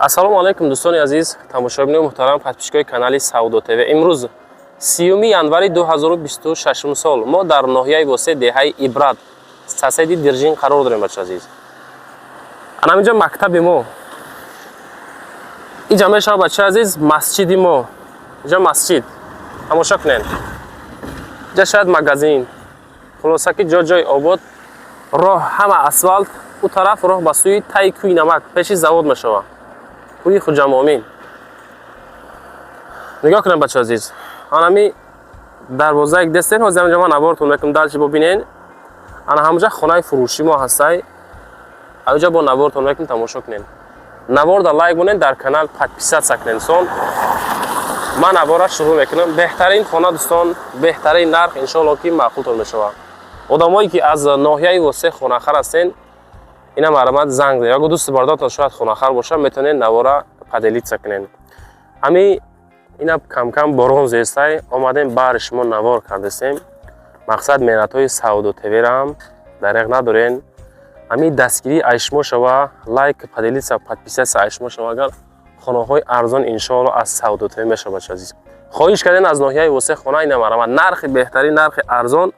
Ассалому алайкум, дӯстони азиз, тамошобинони муҳтарам, подписчикои канали Савдо ТВ. Имрӯз 30 январи 2026 сол мо дар ноҳияи Восе, деҳаи Ибрат, соседи Диржин қарор дорем, бача азиз. Ана ҳаминҷа мактаби мо. Инҷа мешавад, бача азиз, масҷиди мо. Инҷа масҷид. Тамошо кунед. Инҷа шояд магазин. Хулоса ки ҷо ҷои обод, роҳ ҳама асфалт, ӯ тараф роҳ ба сӯи таи кӯи Намак, пеши завод мешавад. Кӯи Хуҷамомин. Нигоҳ кунед, бача азиз. Анами дарвозае дестен, ҳозир ҳаминҷа ман навортон мекунам, дальше бубинен. Ана ҳаминҷа хонаи фурӯшӣ мо ҳастай. Аҷа бо навортон мекунем, тамошо кунед. Наворда лайк монед, дар канал подписаться кунед. Сон ман навора шурӯъ мекунам. Беҳтарин хона, дӯстон, беҳтарин нарх, иншоалло ки маъқултон мешавад. Одамое ки аз ноҳияи Восе хонахар ҳастен, ина марҳамат, занг занед. Ягон дӯсти бардортон шояд хонахар боша, метавонед навора поделиться кунед. Ҳами ина камкам борон зестай, омадем баҳри шумо навор кардастем. Мақсад меҳнатҳои Савдо ТВ-рам дареғ надорен. Ҳами дастгирии ай шумо шава, лайк, поделиться, подписаться ай шумо шава, агар хонаҳои арзон иншоалло аз Савдо ТВ мешава, бача азиз. Хоҳиш карден аз ноҳияи Восе хона, ина марҳамат, нархи беҳтарин, нархи арзон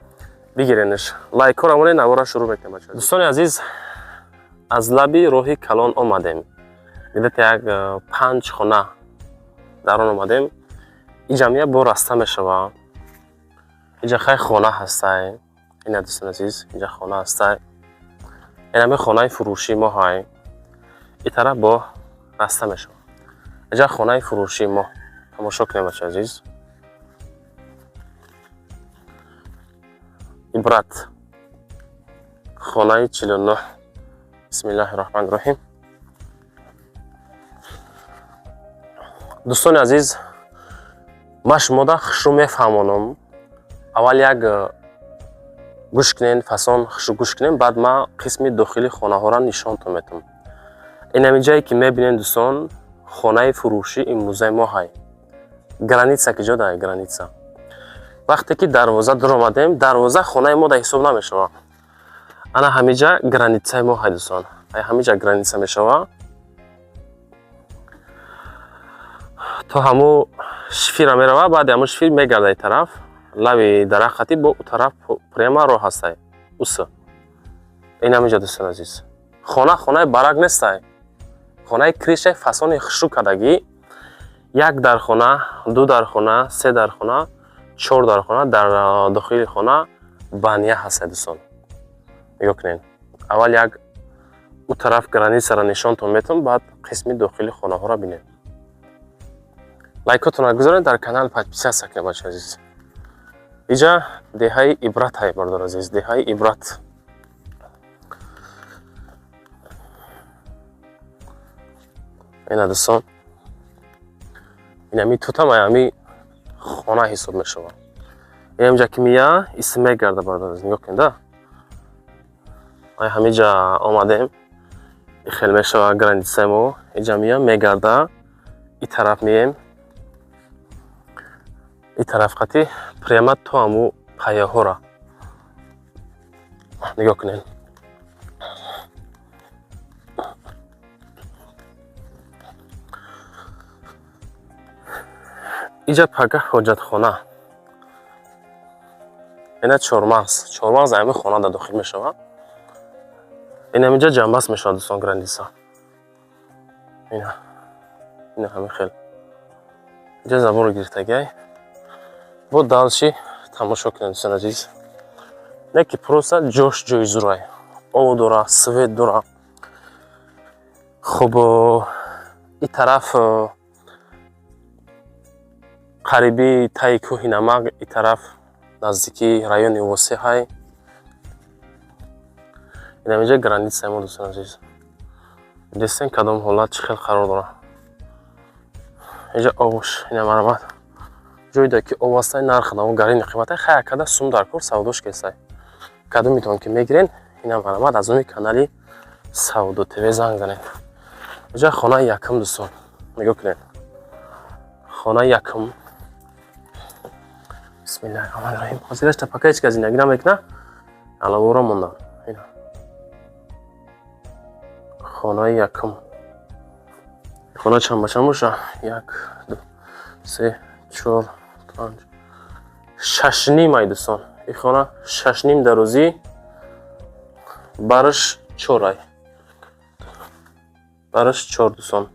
бигиренш. Лайкҳоро монед, навора шурӯъ мекунем, бача. Дӯстони азиз, аз лаби роҳи калон омадем. Где-то як 5 хона дар он омадем. Ин ҷамъия бо раста мешава. Инҷа хай хона ҳастай. Ина, дӯстони азиз, инҷа хона ҳастай. Инами хонаи фурӯшии мо ҳай. Ин тараф бо раста мешава. Инҷа хонаи фурӯшии мо. Тамошо кунем, бача азиз. Ибрат. Хонаи 49. Бисмиллаҳи раҳмани раҳим. Дӯстони азиз, ман шумода хушрӯ мефаҳмонам. Аввал як гӯш кунен, фасон хушрӯ гӯш кунен, баъд ман қисми дохили хонаҳоро нишонтон метавам. Инами ҷае ки мебинен, дӯстон, хонаи фурӯшӣ имрӯзаи мо ҳай. Граница ки ҷо дай граница. Вақте ки дарвоза дуромадем, дарвоза хонаи мо да ҳисоб намешавад. Ана ҳамиҷа границаи мо ҳай, дӯстон. Ай ҳамиҷа граница мешавад. То ҳаму шифира мерава, баъди ҳаму шифир мегарда ин тараф, лаби дарахт хати бо ӯ тараф прямо роҳ ҳастай. Уса. Ин ҳамиҷа, дӯстон азиз. Хона хонаи барак нестай. Хонаи крышаи фасони хушрӯ кардагӣ. Як дархона, ду дархона, се дархона, чор дархона, дар дохили хона баня ҳастай, дӯстон. Нигоҳ кунед. Аввал як ӯ тараф границаро нишонтон метавам, баъд қисми дохили хонаҳоро бинед. Лайкотонро гузоред, дар канал подписаться кунед, бача азиз. Иҷа деҳаи Ибрат ҳай, бардор азиз, деҳаи Ибрат. Ина, дӯстон, инами тутам ами хона ҳисоб мешавад. Инамҷа ки мия исм мегарда, бардор азиз, нигоҳ кунед, да. Ай ҳамиҷа омадем, хел мешава границаи мо, иҷа мия мегарда, и тараф мием, и тараф қати прямо то ҳаму паяҳора. Нигоҳ кунед. Иҷа пага ҳоҷатхона. Ина чормағз, чормағз ҳами хона да дохил мешавад. Ин ҳаминҷа ҷамбаст мешавад, дӯстон, граница. Ина. Ина ҳамин хел. Инҷа заборро гирифтагиай. Бо дальше тамошо кунед, дӯстони азиз. Не ки просто ҷош ҷои зурай. Об дора, свет дора. Хуб, ин тараф қариби таи кӯҳи Намак, ин тараф наздикии райони Восе ҳай. Ин ҳаминҷа границаи мо, дӯстони азиз. Дестен кадом ҳолат чӣ хел қарор дорад. Инҷа обш, ина марҳамат. Ҷойда ки об ҳастай, нарх наво гарини қиматай, хай акада сум дар кор савдош кестай. Кадомитон ки мегирен, ина марҳамат, аз номи канали Савдо ТВ занг занед. Инҷа хонаи якум, дӯстон. Нигоҳ кунед. Хонаи якум. Бисмиллаҳи раҳмони раҳим. Ҳозираш тапака ҳеҷ кас зиндагӣ намекунад. Алавора мондан. Ина. Хонаи якум. Хона чанд ба чанд боша? 1, 2, 3, 4, 5, 6,5 ай, дӯстон. Ин хона 6,5 дарозӣ, бараш 4 ай. Бараш 4, дӯстон.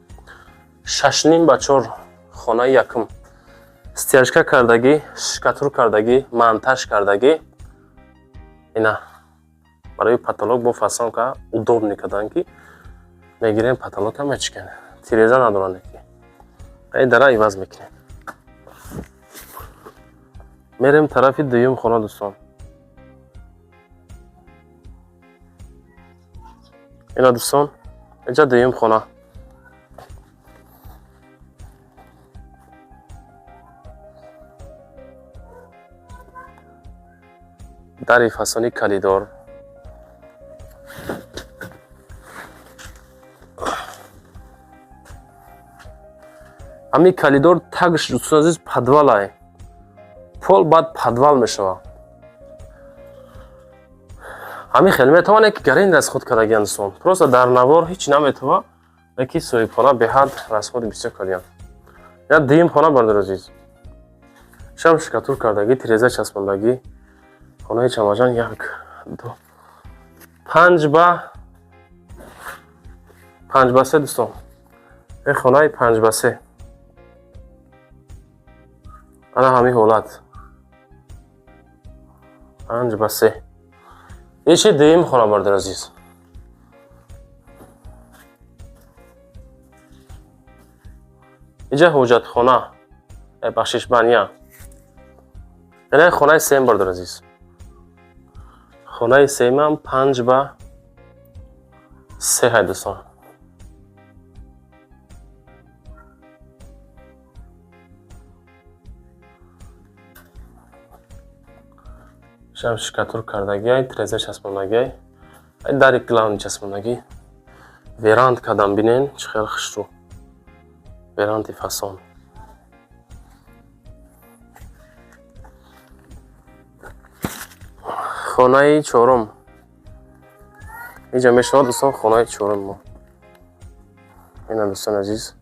6,5 ба 4, хонаи якум. Стяжка кардагӣ, штукатур кардагӣ, монтаж кардагӣ. Ина барои потолок бо фасонка удобный кардан, ки мегирем, потолока мечиканем. Тиреза надоранд ки. Ай дара иваз мекунем. Мерем тарафи дуюм хона, дӯстон. Ина, дӯстон, инҷа дуюм хона. Дари фасони калидор. Ҳамин калидор тагш, дӯстон азиз, подвалай. Пол баъд подвал мешавад. Ҳамин хеле метавонед, ки гарин расход кардагиан, дӯстон. Просто дар навор ҳеч наметава, леки соҳибхона беҳад расходи бисёр кардиан. Я дуюм хона, бародари азиз. Шам штукатур кардагӣ, тиреза часпондагӣ. Хонаи чамаҷан 1, 2, 5 ба 5 ба 3, дӯстон. Ин хонаи 5 ба 3. Ана ҳамин ҳолат. 5 ба 3. Ичи дуюм хона, бародари азиз. Иҷа ҳоҷатхона, бахшиш, баня. Ина хонаи сеюм, бародари азиз. Хонаи сеюмам 5 ба 3 ҳай, дӯстон. Шам штукатур кардагиай, тиреза часпондагиай, ай дари главный часпондагӣ. Веранд кардам, бинен, чӣ хел хушрӯ. Веранди фасон. Хонаи чорум. Инҷа мешавад, дӯстон, хонаи чорум мо. Ина, дӯстон азиз,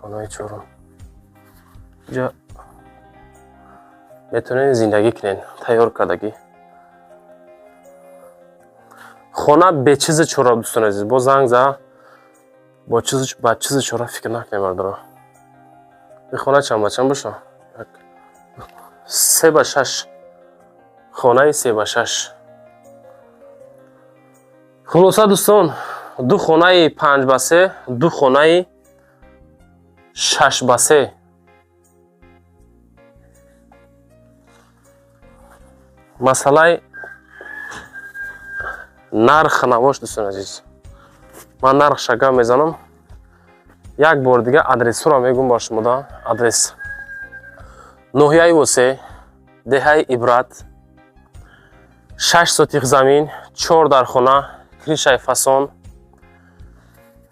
хонаи чорум. Инҷа метавонед зиндагӣ кунед, тайёр кардагӣ. Хона бечизи чора, дӯстони азиз. Бо занг за бо чизи ба чизи чора фикр накунед, бародаро. Ин хона чанд ба чанд боша? 3 ба 6. Хонаи 3 ба 6. Хулоса, дӯстон, ду хонаи 5 ба 3, ду хонаи 6 ба 3. Масъалаи нарх набош, дӯстони азиз. Ман нархша гап мезанам. Як бор дига адресҳоро мегӯм ба шумо да. Адрес: ноҳияи Восе, деҳаи Ибрат, 6 сотих замин, 4 дархона, крышаи фасон.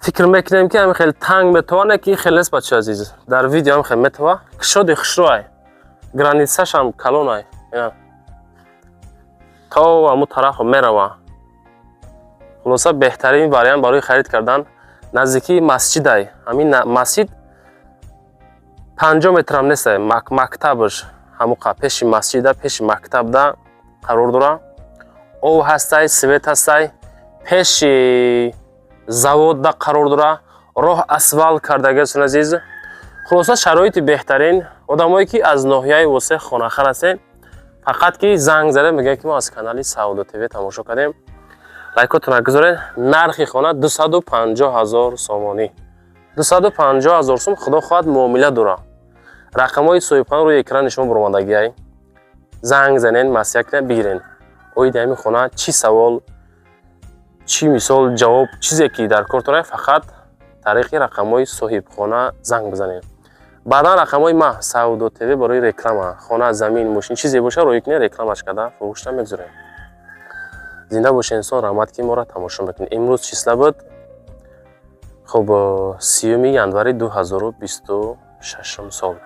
Фикр мекунем, ки ҳамин хеле танг метавонад, ки хеле нест, бачаи азиз. Дар видео ҳам хеле метава. Кушоди хушрӯай. Границашам калонай. То ҳамун тараф мерава. Хулоса, беҳтарин вариант барои харид кардан наздикии масҷидай. Ҳамин масҷид 50 метрам нестай, мактабаш ҳамуқа пеши масҷида, пеши мактабда қарор дора. Об ҳастай, свет ҳастай, пеши заводда қарор дора, роҳ асфалт кардагӣ, дӯстони азиз. Хулоса, шароити беҳтарин. Одамое ки аз ноҳияи Восе хонахар ҳастед, фақат ки занг зада мегӯяд, ки мо аз канали Савдо ТВ тамошо кардем. Лайкотонро гузоред. Нархи хона 250 ҳазор сомонӣ. 250 ҳазор сум, худо хоҳад, муомила дора. Рақамҳои соҳибхона рӯи экрани шумо баромадагиай. Занг занен, маслиҳат кунед, бигирен. Оиди ҳамин хона чӣ савол, чӣ мисол ҷавоб, чизе ки дар кортон, фақат тариқи рақамҳои соҳибхона занг бизанед. Баъдан рақамҳои ма Савдо ТВ барои реклама, хона, замин, мошин, чизе боша, рӯй кунед, рекламаш карда фурӯшта мегузорем. Зинда бошед, инсон, раҳмат, ки моро тамошо мекунед. Имрӯз числа буд, хуб, 30 январи 2026 сол.